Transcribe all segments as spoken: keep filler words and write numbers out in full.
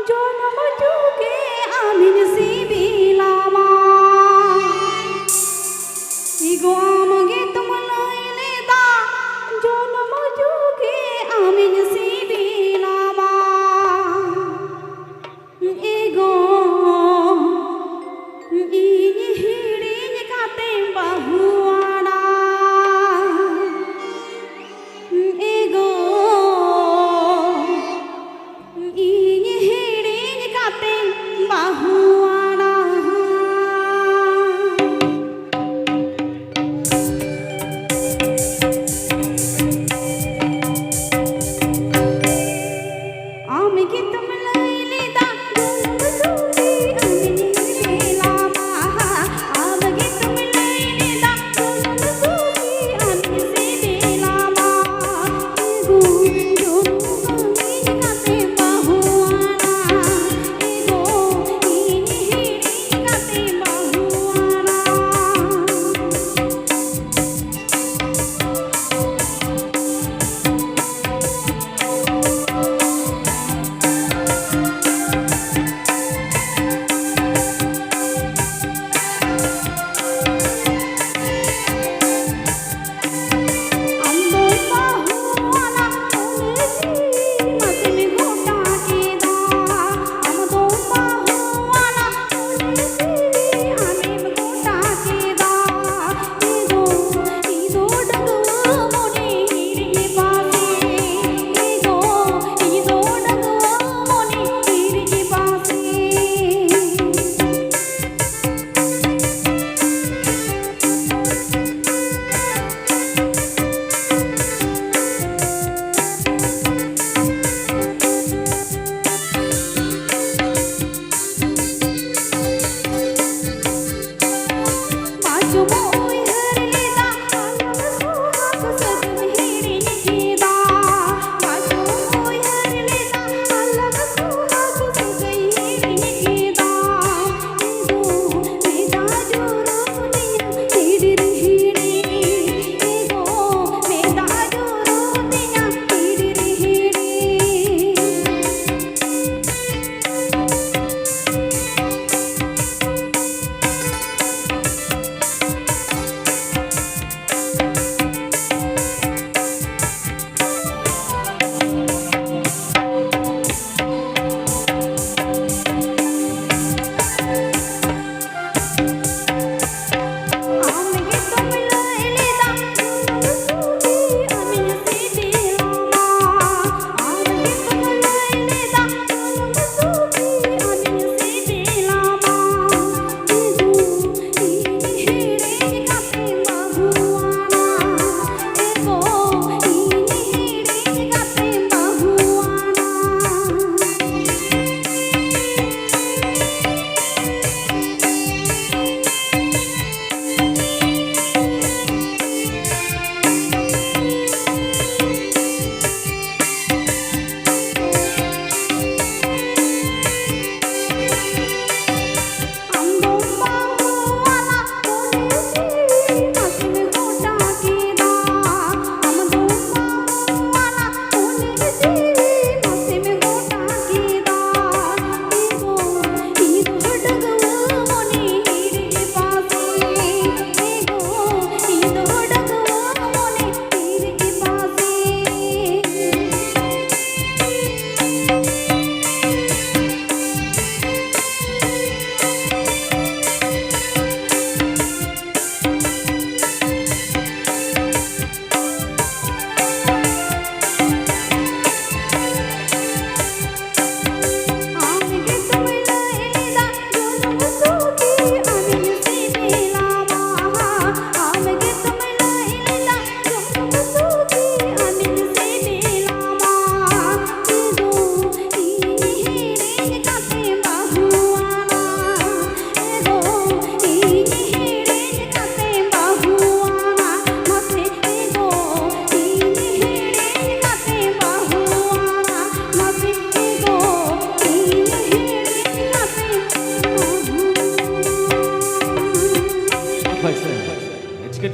ᱡᱚᱱᱚᱢ ᱡᱩᱜᱮ ᱟᱢᱤᱧ ᱥᱤᱵᱤᱞᱟᱢᱟ᱾ ᱤᱜᱚ ᱟᱢ ᱜᱮᱛᱚᱢ ᱞᱟᱹᱭ ᱞᱮᱫᱟ, ᱡᱚᱱᱚᱢ ᱡᱩᱜᱮ ᱟᱢᱤᱧ ᱥᱤᱵᱤᱞᱟᱢᱟ᱾ ᱤᱜᱚ ᱤᱧ ᱦᱤᱲᱤᱧ ᱠᱟᱛᱮᱢ ᱵᱟᱹᱦᱩᱣᱟᱱᱟ᱾ ᱤᱜᱚ ᱤᱧ ᱦᱤᱲᱤᱧ ᱠᱟᱛᱮᱧ ᱵᱟᱹᱦᱩᱣᱟᱱᱟ᱾ ᱟᱢ ᱜᱮᱛᱚᱢ ᱞᱟᱹᱭ ᱞᱮᱫᱟ, ᱜᱩᱱ ᱜᱩᱱ ᱟᱢᱤᱧ ᱧᱮᱞᱟᱢᱟ᱾ ᱟᱢ ᱜᱮᱛᱚᱢ ᱞᱟᱹᱭ ᱞᱮᱫᱟ, ᱜᱩᱱ ᱜᱩᱱ ᱟᱢᱤᱧ ᱧᱮᱞᱟᱢᱟ᱾ ᱜᱩᱱ ᱜᱩᱱ ᱠᱟᱛᱮ ᱵᱟᱹᱦᱩᱣᱟᱱᱟ᱾ ᱮᱜᱚ ᱤᱧ ᱦᱤᱲᱤᱧ ᱠᱟᱛᱮ ᱵᱟᱹᱦᱩᱣᱟᱱᱟ᱾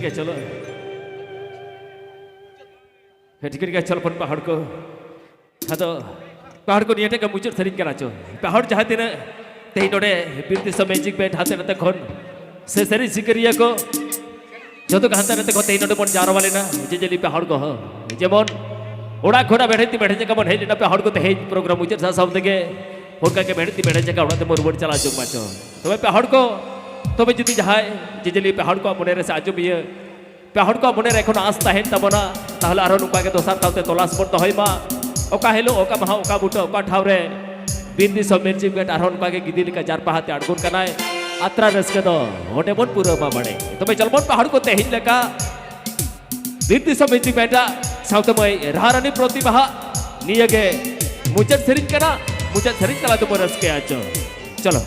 ᱜᱮ ᱪᱚᱞᱚ᱾ ᱦᱮᱸ, ᱴᱷᱤᱠᱟᱹᱱ ᱜᱮᱭᱟ, ᱪᱚᱞᱚ ᱵᱚᱱ ᱯᱟᱦᱟᱲ ᱠᱚ᱾ ᱟᱫᱚ ᱯᱟᱦᱟᱲ ᱠᱚ ᱱᱤᱭᱟᱹ ᱴᱷᱮᱱ ᱜᱮ ᱢᱩᱪᱟᱹᱫ ᱥᱮᱨᱮᱧ ᱠᱟᱱᱟ ᱪᱚ᱾ ᱯᱟᱦᱟᱲ ᱡᱟᱦᱟᱸ ᱛᱤᱱᱟᱹᱜ ᱛᱮᱦᱮᱧ ᱱᱚᱰᱮ ᱵᱤᱨ ᱫᱤᱥᱚᱢ ᱢᱮᱡᱤᱠ ᱵᱮᱱᱰ ᱦᱟᱱᱛᱮ ᱱᱟᱛᱮ ᱠᱷᱚᱱ ᱥᱮ ᱥᱮᱨᱮᱧ ᱥᱤᱠᱟᱹᱨᱤᱭᱟᱹ ᱠᱚ ᱡᱚᱛᱚ ᱜᱮ ᱦᱟᱱᱛᱮ ᱱᱟᱛᱮ ᱠᱷᱚᱱ ᱛᱮᱦᱮᱧ ᱱᱚᱰᱮ ᱵᱚᱱ ᱡᱟᱣᱨᱟ ᱞᱮᱱᱟ᱾ ᱡᱮ ᱡᱮᱞᱤ ᱯᱟᱦᱟᱲ ᱠᱚ ᱦᱚᱸ ᱡᱮᱢᱚᱱ ᱚᱲᱟᱜ ᱠᱷᱚᱱᱟᱜ ᱵᱮᱲᱦᱮᱫ ᱛᱤ ᱵᱮᱲᱦᱮᱫ ᱡᱟᱸᱜᱟ ᱵᱚᱱ ᱦᱮᱡ ᱞᱮᱱᱟ, ᱯᱟᱦᱟᱲ ᱠᱚ ᱛᱮᱦᱮᱧ ᱯᱨᱳᱜᱨᱟᱢ ᱢᱩᱪᱟᱹᱫ ᱥᱟᱶ ᱥᱟᱶ ᱛᱮᱜᱮ ᱚᱱᱠᱟ ᱜᱮ ᱵᱮᱲᱦᱮᱫ ᱛᱤ ᱵᱮᱲᱦᱮᱫ ᱡᱟᱸᱜᱟ ᱚᱲᱟᱜ ᱛᱮᱵᱚᱱ ᱨᱩᱣᱟᱹᱲ ᱪᱟᱞᱟᱣ ᱡᱚᱝ ᱢᱟ ᱪᱚ᱾ ᱛᱚᱵᱮ ᱯᱟᱦᱟᱲ ᱠᱚ, ᱛᱚᱵᱮ ᱡᱩᱫᱤ ᱡᱟᱦᱟᱸᱭ ᱡᱮ ᱡᱮᱞᱤ ᱯᱟᱦᱟᱲ ᱠᱚᱣᱟᱜ ᱢᱚᱱᱮ ᱨᱮ ᱥᱮ ᱟᱸᱡᱚᱢᱤᱭᱟᱹ ᱯᱮ ᱦᱚᱲ ᱠᱚᱣᱟᱜ ᱢᱚᱱᱮ ᱨᱮ ᱮᱠᱷᱚᱱ ᱟᱸᱥ ᱛᱟᱦᱮᱱ ᱛᱟᱵᱚᱱᱟ, ᱛᱟᱦᱚᱞᱮ ᱟᱨᱦᱚᱸ ᱱᱚᱝᱠᱟ ᱜᱮ ᱫᱚᱥᱟᱨ ᱫᱷᱟᱣ ᱛᱮ ᱛᱚᱞᱟᱥ ᱵᱚᱱ ᱫᱚᱦᱚᱭ ᱢᱟ᱾ ᱚᱠᱟ ᱦᱤᱞᱳᱜ, ᱚᱠᱟ ᱢᱟᱦᱟ, ᱚᱠᱟ ᱵᱩᱴᱟᱹ, ᱚᱠᱟ ᱴᱷᱟᱶ ᱨᱮ ᱵᱤᱨ ᱫᱤᱥᱚᱢ ᱢᱤᱨᱪᱤ ᱵᱮᱴ ᱟᱨᱦᱚᱸ ᱱᱚᱝᱠᱟ ᱜᱮ ᱜᱤᱫᱤ ᱞᱮᱠᱟ ᱡᱟᱨᱯᱟᱦᱟ ᱛᱮ ᱟᱬᱜᱚᱱ ᱠᱟᱱᱟᱭ᱾ ᱟᱛᱨᱟ ᱨᱟᱹᱥᱠᱟᱹ ᱫᱚ ᱚᱸᱰᱮ ᱵᱚᱱ ᱯᱩᱨᱟᱹᱣ ᱢᱟ ᱵᱟᱲᱮ᱾ ᱛᱚᱵᱮ ᱪᱚᱞ ᱵᱚᱱ ᱯᱮ ᱦᱚᱲ ᱠᱚ ᱛᱮᱦᱮᱧ ᱞᱮᱠᱟ ᱵᱤᱨ ᱫᱤᱥᱚᱢ ᱢᱤᱨᱪᱤ ᱵᱮᱴ ᱟᱜ ᱥᱟᱶᱛᱮ ᱢᱟᱹᱭ ᱨᱟᱦᱟᱨᱟᱱᱤ ᱯᱨᱚᱛᱤᱵᱟᱦᱟ ᱱᱤᱭᱟᱹ ᱜᱮ ᱢᱩᱪᱟᱹᱫ ᱥᱮᱨᱮᱧ ᱠᱟᱱᱟ᱾ ᱢᱩᱪᱟᱹᱫ ᱥᱮᱨᱮᱧ ᱛᱟᱞᱟ ᱛᱮᱵᱚᱱ ᱨᱟᱹᱥᱠᱟᱹᱭᱟ ᱪᱚ᱾ ᱪᱚᱞᱚ᱾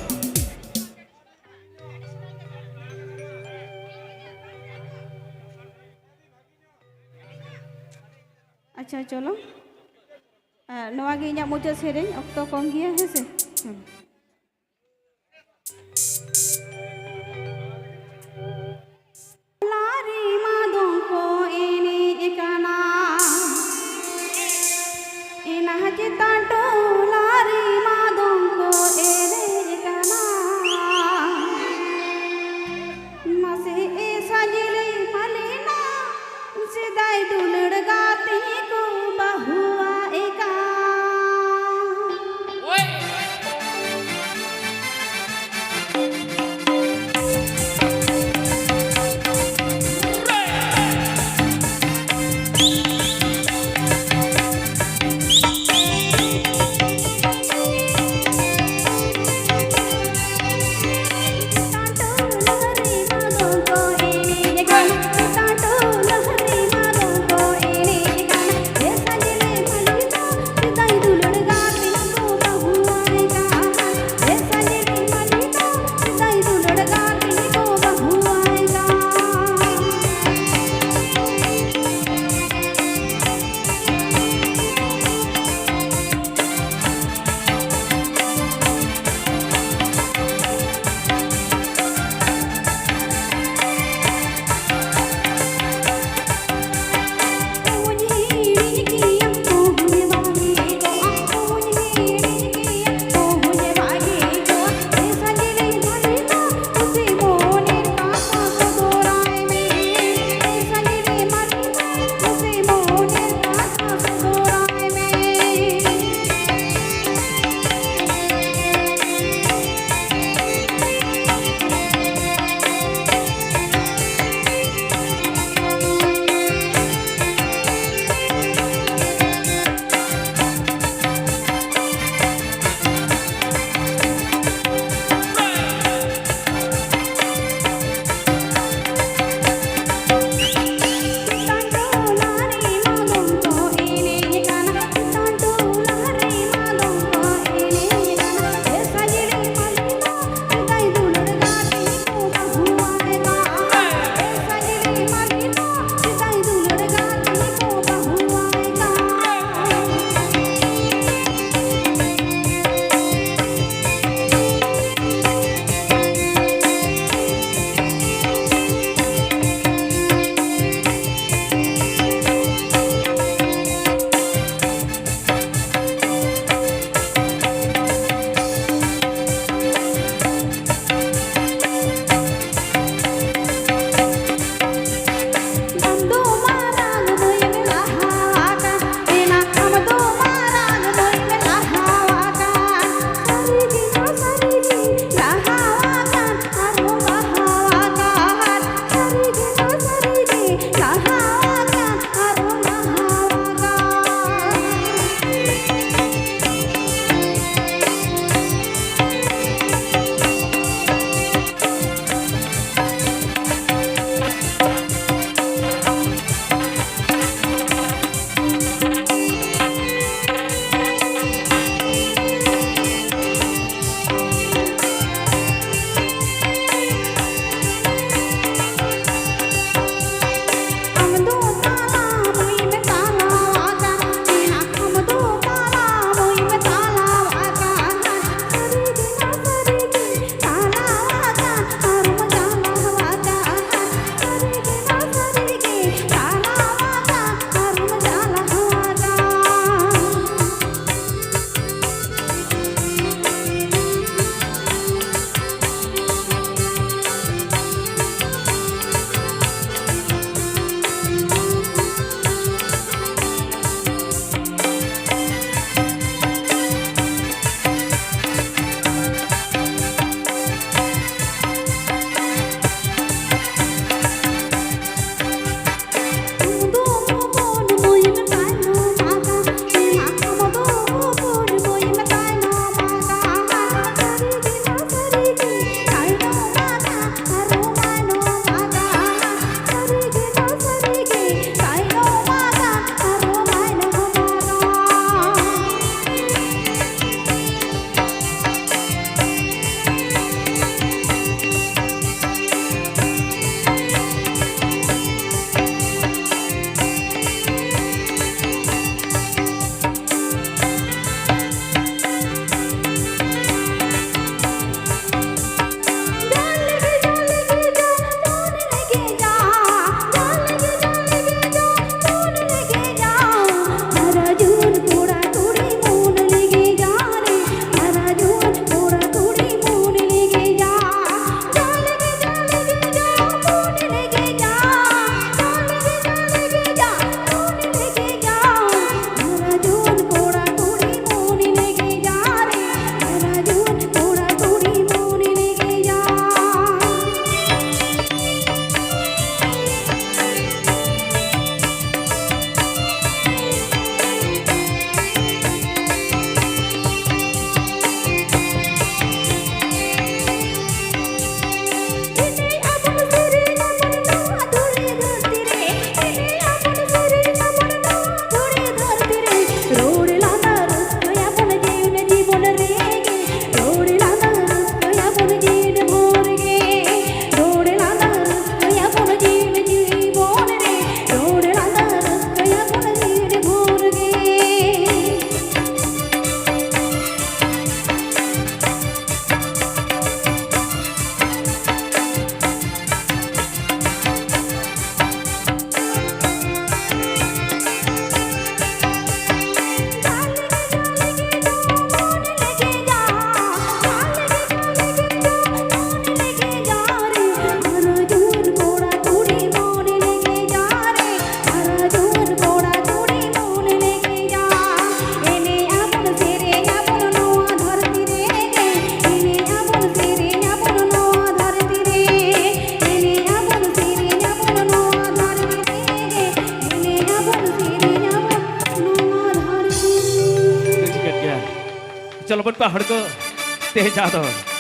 ᱟᱪᱪᱷᱟ, ᱪᱚᱞᱚ᱾ ᱟᱨ ᱱᱚᱣᱟ ᱜᱮ ᱤᱧᱟᱹᱜ ᱢᱩᱪᱟᱹᱫ ᱥᱮᱨᱮᱧ, ᱚᱠᱛᱚ ᱠᱚᱢ ᱜᱮᱭᱟ, ᱦᱮᱸ ᱥᱮ? ᱦᱩᱸ᱾ ᱞᱟᱨᱤ ᱢᱟᱫᱚᱝ ᱠᱚ ᱮᱱᱮᱡ ᱠᱟᱱᱟ, ᱮᱱᱟ ᱪᱮᱛᱟᱱ ᱴᱚᱞᱟ ᱨᱮ ᱢᱟᱫᱚᱝ ᱠᱚ ᱮᱱᱮᱡ ᱠᱟᱱᱟ᱾ ᱱᱟᱥᱮ ᱮ ᱥᱟᱡᱽᱞᱤ ᱢᱟᱞᱮᱱᱟ, ᱥᱮᱫᱟᱭ ᱫᱩᱞᱟᱹᱲ ᱜᱟᱛᱮ ᱠᱚ ᱵᱟᱹᱦᱩᱣᱟᱜ ᱮᱠᱟ᱾ ᱪᱚᱞᱚ ᱵᱚᱱ ᱯᱮ ᱦᱚᱲ ᱠᱚ, ᱛᱮᱦᱮᱧ ᱡᱟᱦᱟᱸ ᱫᱚ